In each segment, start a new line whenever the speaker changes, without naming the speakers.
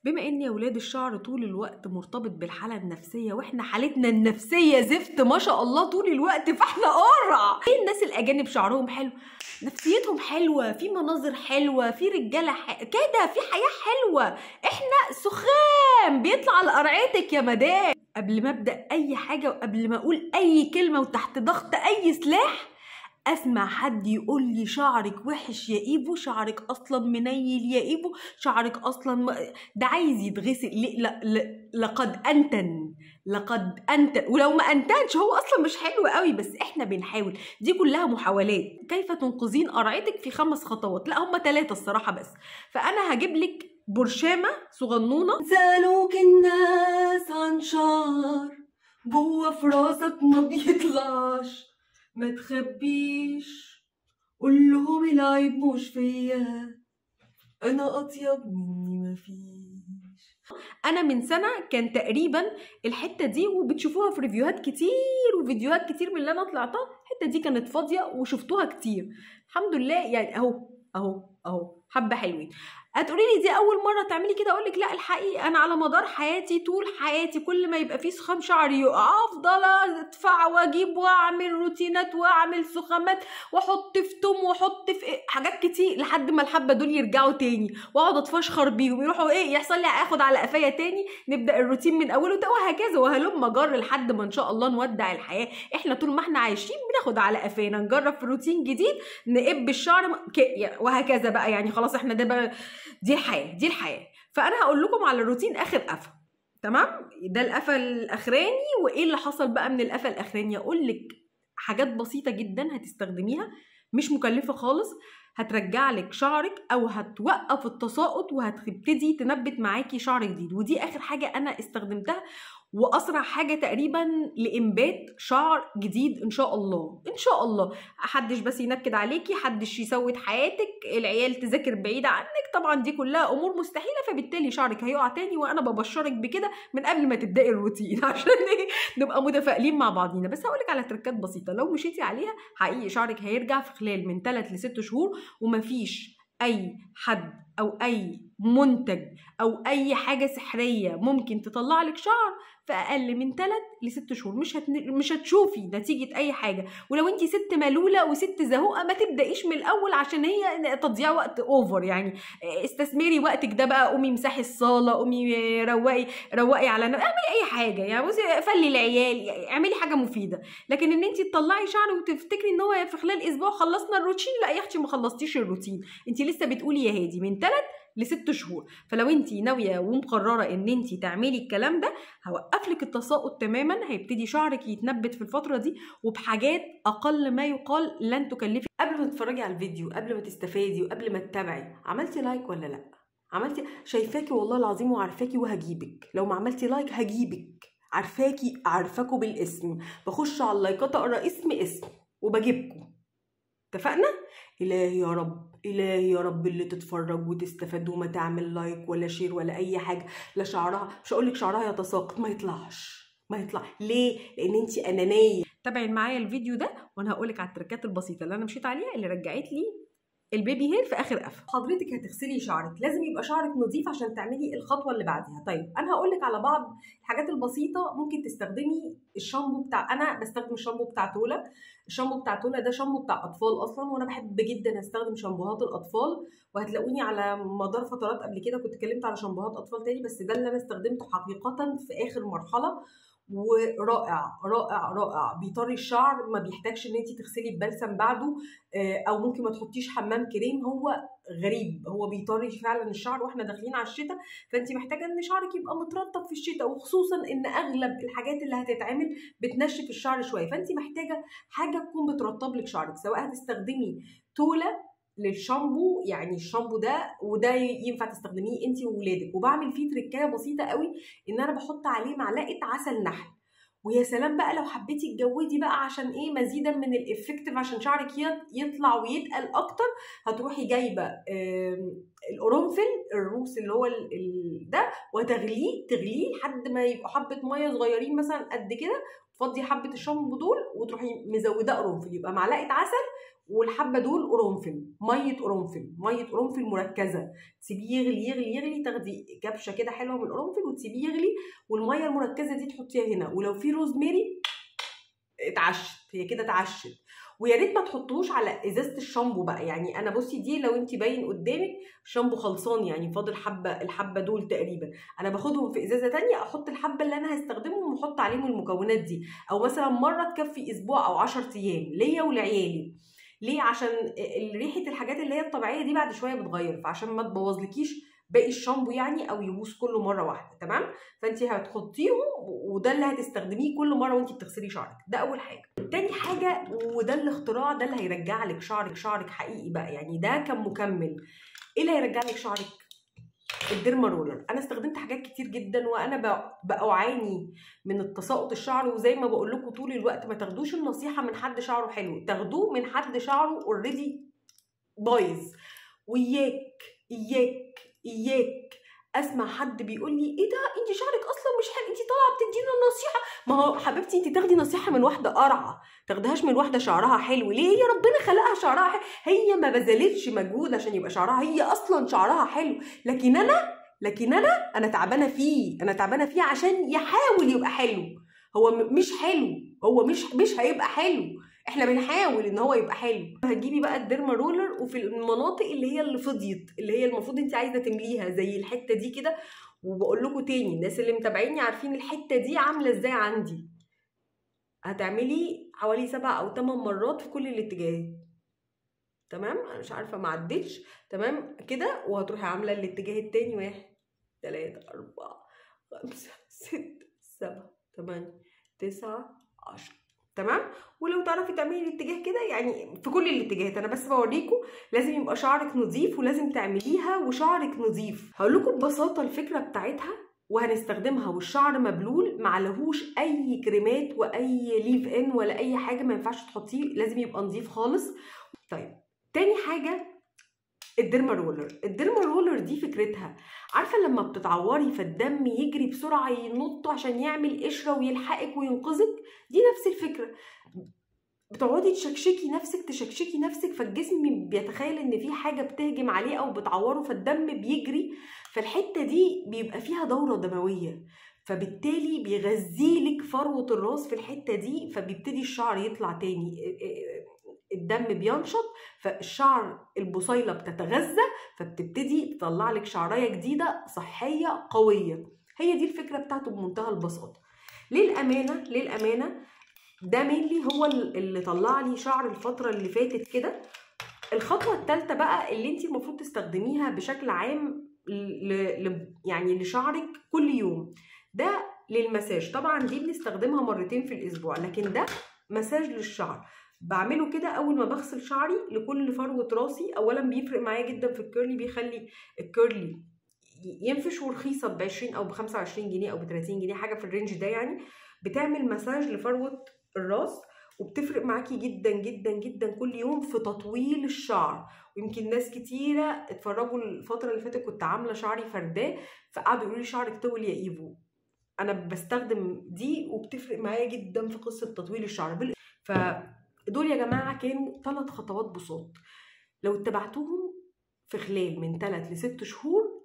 بما ان يا ولاد الشعر طول الوقت مرتبط بالحالة النفسية، واحنا حالتنا النفسية زفت ما شاء الله طول الوقت، فاحنا قرع. ايه الناس الاجانب شعرهم حلو، نفسيتهم حلوة، في مناظر حلوة، في رجاله كده، في حياة حلوة. احنا سخام بيطلع على قرعتك يا مدام. قبل ما ابدا اي حاجة وقبل ما اقول اي كلمة وتحت ضغط اي سلاح، اسمع حد يقول لي شعرك وحش يا ايفو، شعرك اصلا منيل يا ايفو، شعرك اصلا ده عايز يتغسل. ليه؟ لا لا، لقد انتن، لقد انتن، ولو ما انتنش هو اصلا مش حلو قوي، بس احنا بنحاول. دي كلها محاولات. كيف تنقذين قرعتك في 5 خطوات؟ لا هم 3 الصراحة بس. فانا هجيب لك برشامه صغنونه.
سألوك الناس عن شعر جوه في راسك ما بيطلعش، ما تخبيش، قول لهم العيب مش فيا، انا اطيب مني ما فيش.
انا من سنة كان تقريبا الحتة دي، وبتشوفوها في review هات كتير وفيديوهات كتير من اللي انا طلعتها، الحتة دي كانت فاضية وشفتوها كتير الحمد لله. يعني اهو اهو اهو حبه حلوين. هتقولي لي دي اول مرة تعملي كده؟ اقول لك لا، الحقيقة انا على مدار حياتي طول حياتي كل ما يبقى فيه سخام شعري يقع افضل ادفع واجيب واعمل روتينات واعمل سخامات واحط في توم واحط في إيه، حاجات كتير لحد ما الحبة دول يرجعوا تاني واقعد اتفشخر بيهم، يروحوا ايه يحصل لي اخد على قفايا تاني، نبدا الروتين من اوله وهكذا وهلم جر لحد ما ان شاء الله نودع الحياة. احنا طول ما احنا عايشين بناخد على قفانا، نجرب في روتين جديد، نقب الشعر وهكذا بقى. يعني خلاص احنا ده بقى، دي الحياة، دي الحياة. فانا هقول لكم على الروتين اخر قفا، تمام؟ ده القفا الاخراني، وايه اللي حصل بقى من القفا الاخراني. اقول لك حاجات بسيطة جدا هتستخدميها، مش مكلفة خالص، هترجع لك شعرك او هتوقف التساقط وهتبتدي تنبت معاكي شعر جديد. ودي اخر حاجة انا استخدمتها واسرع حاجة تقريبا لانبات شعر جديد ان شاء الله. ان شاء الله حدش بس ينكد عليكي، حدش يسود حياتك، العيال تذاكر بعيدة عنك، طبعا دي كلها امور مستحيلة، فبالتالي شعرك هيقع تاني. وانا ببشرك بكده من قبل ما تبداي الروتين عشان ايه نبقى متفائلين مع بعضينا. بس هقولك على تركات بسيطة لو مشيتي عليها حقيقي شعرك هيرجع في خلال من 3 ل 6 شهور، ومفيش اي حد او اي منتج او اي حاجة سحريه ممكن تطلع لك شعر في اقل من 3 ل 6 شهور. مش هتشوفي نتيجة اي حاجة. ولو انت ست ملوله وست زهوقه ما تبدايش من الاول عشان هي تضييع وقت over. يعني استثمري وقتك ده بقى، قومي امسحي الصاله، قومي روقي روقي على اعملي اي حاجة، يعني بصي فلي العيال، اعملي حاجة مفيدة. لكن ان انت تطلعي شعر وتفتكري ان هو في خلال اسبوع خلصنا الروتين، لا يا اختي ما خلصتيش الروتين، انت لسه بتقولي يا هادي من 3 ل 6 شهور. فلو انت ناوية ومقرره ان انت تعملي الكلام ده، هوقف لك التساقط تماما، هيبتدي شعرك يتنبت في الفترة دي وبحاجات اقل ما يقال لن تكلفك. قبل ما تتفرجي على الفيديو، قبل ما تستفادي وقبل ما تتابعي، عملتي like ولا لا؟ عملتي؟ شايفاكي والله العظيم وعارفاكي وهجيبك. لو ما عملتي like هجيبك، عارفاكي، عارفاكوا بالاسم، بخش على اللايكات اقرا اسم اسم وبجيبكوا. اتفقنا؟ الهي يا رب، الهي يا رب اللي تتفرج وتستفاد وما تعمل like ولا share ولا اي حاجة، لا شعرها، مش هقول لك شعرها يتساقط، ما يطلعش، ما يطلع. ليه؟ لان انت انانية. تابعي معايا الفيديو ده وانا هقول لك على التركات البسيطة اللي انا مشيت عليها اللي رجعت لي ال baby hair في اخر قفا. حضرتك هتغسلي شعرك، لازم يبقى شعرك نظيف عشان تعملي الخطوة اللي بعديها. طيب انا هقول لك على بعض الحاجات البسيطة. ممكن تستخدمي الشامبو بتاع، انا بستخدم الشامبو بتاع تولا. الشامبو بتاع تولا ده شامبو بتاع اطفال اصلا، وانا بحب جدا استخدم شامبوهات الاطفال، وهتلاقوني على مدار فترات قبل كده كنت اتكلمت على شامبوهات اطفال تاني، بس ده اللي انا استخدمته حقيقة في اخر مرحلة، ورائع رائع رائع. بيطري الشعر، ما بيحتاجش ان انت تغسلي ببلسم بعده، او ممكن ما تحطيش حمام كريم. هو غريب، هو بيطري فعلا الشعر، واحنا داخلين على الشتاء، فانت محتاجه ان شعرك يبقى مترطب في الشتاء، وخصوصا ان اغلب الحاجات اللي هتتعمل بتنشف الشعر شوية، فانت محتاجه حاجة تكون بترطب لك شعرك. سواء هتستخدمي توله للشامبو، يعني الشامبو ده وده ينفع تستخدميه انت وولادك. وبعمل فيه تركايه بسيطة قوي، ان انا بحط عليه معلقه عسل نحل. ويا سلام بقى لو حبيتي تجودي بقى عشان ايه، مزيدا من ال effective عشان شعرك يطلع ويتقل اكتر، هتروحي جايبه القرنفل الروس اللي هو ده، وتغليه تغليه لحد ما يبقوا حبه مية صغيرين مثلا قد كده، تفضي حبه الشامبو دول وتروحي مزوده قرنفل، يبقى معلقه عسل والحبه دول قرنفل، مية قرنفل، مية قرنفل مركزه، تسيبيه يغلي يغلي يغلي، تاخدي كبشة كده حلوة من القرنفل وتسيبيه يغلي، والمية المركزة دي تحطيها هنا، ولو في روزماري اتعشت، هي كده اتعشت. ويا ريت ما تحطوش على ازازة الشامبو بقى، يعني انا بصي دي لو انت باين قدامك الشامبو خلصان، يعني فاضل حبه، الحبة دول تقريبا انا باخدهم في ازازة تانية، احط الحبة اللي انا هستخدمهم واحط عليهم المكونات دي، او مثلا مرة تكفي اسبوع او 10 ايام ليا ولعيالي. ليه؟ عشان ريحه الحاجات اللي هي الطبيعية دي بعد شوية بتغير، فعشان ما تبوظلكيش باقي الشامبو يعني، او يبوظ كله مرة واحدة. تمام؟ فانت هتحطيهم وده اللي هتستخدميه كل مرة وانت بتغسلي شعرك. ده اول حاجة. تاني حاجة، وده الاختراع ده اللي هيرجع لك شعرك، شعرك حقيقي بقى، يعني ده كان مكمل. ايه اللي هيرجع لك شعرك؟ ال derma roller. انا استخدمت حاجات كتير جدا وانا بعاني من التساقط الشعر، وزي ما بقول لكم طول الوقت ما تاخدوش النصيحة من حد شعره حلو، تاخدوه من حد شعره already بايظ. وإياك إياك إياك اسمع حد بيقول لي ايه ده انت شعرك اصلا مش حلو، انت طالعه بتدينا نصيحة. ما هو حبيبتي انت تاخدي نصيحة من واحدة قرعه، تاخدهاش من واحدة شعرها حلو. ليه؟ هي ربنا خلقها شعرها حلو، هي ما بذلتش مجهود عشان يبقى شعرها، هي اصلا شعرها حلو. لكن انا تعبانة فيه، انا تعبانة فيه عشان يحاول يبقى حلو. هو مش حلو، هو مش هيبقى حلو، احنا بنحاول ان هو يبقى حلو. هتجيبي بقى ال derma roller، وفي المناطق اللي هي اللي فضيت، اللي هي المفروض انت عايزه تمليها زي الحتة دي كده. وبقول لكم تاني الناس اللي متابعيني عارفين الحتة دي عامله ازاي عندي. هتعملي حوالي 7 أو 8 مرات في كل الاتجاهات. تمام؟ انا مش عارفه ما عدتش. تمام كده. وهتروحي عامله الاتجاه التاني، 1 3 4 5 6 7 8 9 10. تمام؟ ولو تعرفي تعملي الاتجاه كده، يعني في كل الاتجاهات، انا بس بوريكم لازم يبقى شعرك نظيف، ولازم تعمليها وشعرك نظيف. هقول لكم ببساطة الفكرة بتاعتها وهنستخدمها والشعر مبلول، معلهوش اي كريمات واي leave in ولا اي حاجة، ما ينفعش تحطيه، لازم يبقى نظيف خالص. طيب تاني حاجة ال derma roller. ال derma roller دي فكرتها، عارفه لما بتتعوري فالدم يجري بسرعة ينط عشان يعمل قشرة ويلحقك وينقذك، دي نفس الفكرة. بتقعدي تشكشكي نفسك تشكشكي نفسك، فالجسم بيتخيل ان في حاجة بتهجم عليه او بتعوره، فالدم بيجري، فالحته دي بيبقى فيها دوره دموية، فبالتالي بيغذيلك فروه الراس في الحتة دي، فبيبتدي الشعر يطلع تاني، الدم بينشط، فالشعر البصيله بتتغذى، فبتبتدي تطلع لك شعرايه جديدة صحية قوية. هي دي الفكرة بتاعته بمنتهى البساطة. للامانة للامانة ده مينلي هو اللي طلع لي شعر الفترة اللي فاتت كده. الخطوة الثالثة بقى اللي انت المفروض تستخدميها بشكل عام يعني لشعرك كل يوم، ده للمساج. طبعا دي بنستخدمها مرتين في الاسبوع، لكن ده مساج للشعر بعمله كده اول ما بغسل شعري لكل فروه راسي. اولا بيفرق معايا جدا في ال curly، بيخلي ال curly ينفش، ورخيصه ب 20 او ب 25 جنيه او ب 30 جنيه، حاجة في ال range ده يعني. بتعمل مساج لفروه الراس وبتفرق معاكي جدا جدا جدا كل يوم في تطويل الشعر. ويمكن ناس كتيرة اتفرجوا الفترة اللي فاتت كنت عامله شعري فرداه، فقعدوا يقولوا لي شعرك طول يا ايفو. انا بستخدم دي وبتفرق معايا جدا في قصة تطويل الشعر. فدول يا جماعة كانوا 3 خطوات بساط، لو اتبعتوهم في خلال من 3 ل 6 شهور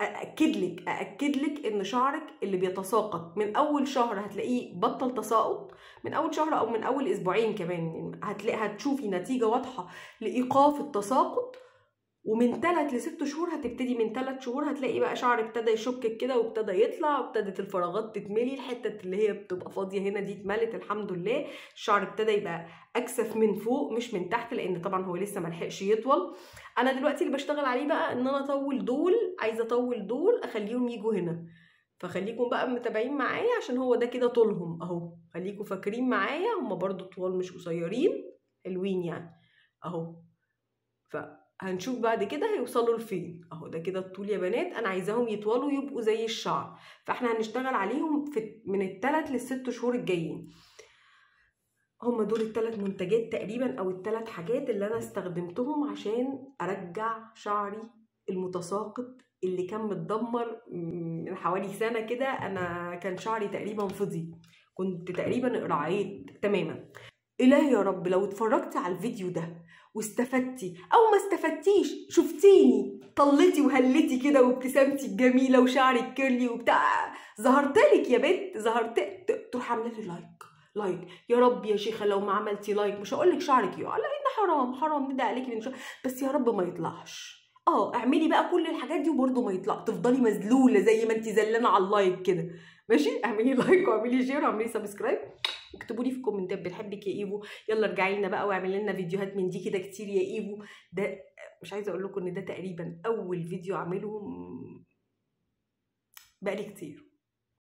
أأكد لك إن شعرك اللي بيتساقط من أول شهر هتلاقيه بطل تساقط، من أول شهر أو من أول أسبوعين كمان هتلاقي هتشوفي نتيجة واضحة لإيقاف التساقط. ومن 3 ل 6 شهور هتبتدي، من 3 شهور هتلاقي بقى شعرك ابتدى يشكك كده وابتدى يطلع، وابتدت الفراغات تتملي، الحتة اللي هي بتبقى فاضية هنا دي اتملت الحمد لله. الشعر ابتدى يبقى اكثف من فوق مش من تحت، لان طبعا هو لسه ملحقش يطول. انا دلوقتي اللي بشتغل عليه بقى ان انا اطول دول، عايزه اطول دول اخليهم يجوا هنا، فخليكم بقى متابعين معايا عشان هو ده كده طولهم اهو، خليكم فاكرين معايا هما برضو طوال مش قصيرين، حلوين يعني اهو. هنشوف بعد كده هيوصلوا لفين. اهو ده كده الطول يا بنات، انا عايزاهم يطولوا يبقوا زي الشعر، فاحنا هنشتغل عليهم في من 3 ل 6 شهور الجايين. هم دول ال3 منتجات تقريبا او ال3 حاجات اللي انا استخدمتهم عشان ارجع شعري المتساقط اللي كان متدمر من حوالي سنة كده. انا كان شعري تقريبا فضي، كنت تقريبا قرعيت تماما. إلهي يا رب لو اتفرجتي على الفيديو ده واستفدتي او ما استفدتيش، شفتيني طلتي وهلتي كده وابتسامتي الجميلة وشعري ال curly وبتاع، ظهرتلك يا بنت، ظهرت، تروح عامله لي like like. يا رب يا شيخه لو ما عملتي like مش هقول لك شعرك يقع، لان حرام حرام ندعي عليكي من شعرك، بس يا رب ما يطلعش. اعملي بقى كل الحاجات دي وبرده ما يطلع، تفضلي مذلوله زي ما انت زلانه على ال like كده، ماشي؟ اعملي like واعملي share واعملي subscribe، واكتبوا لي في الكومنتات بنحبك يا ايفو. يلا ارجعي لنا بقى واعملي لنا فيديوهات من دي كده كتير يا ايفو. ده مش عايزه اقول لكم ان ده تقريبا اول فيديو اعمله بقالي كتير.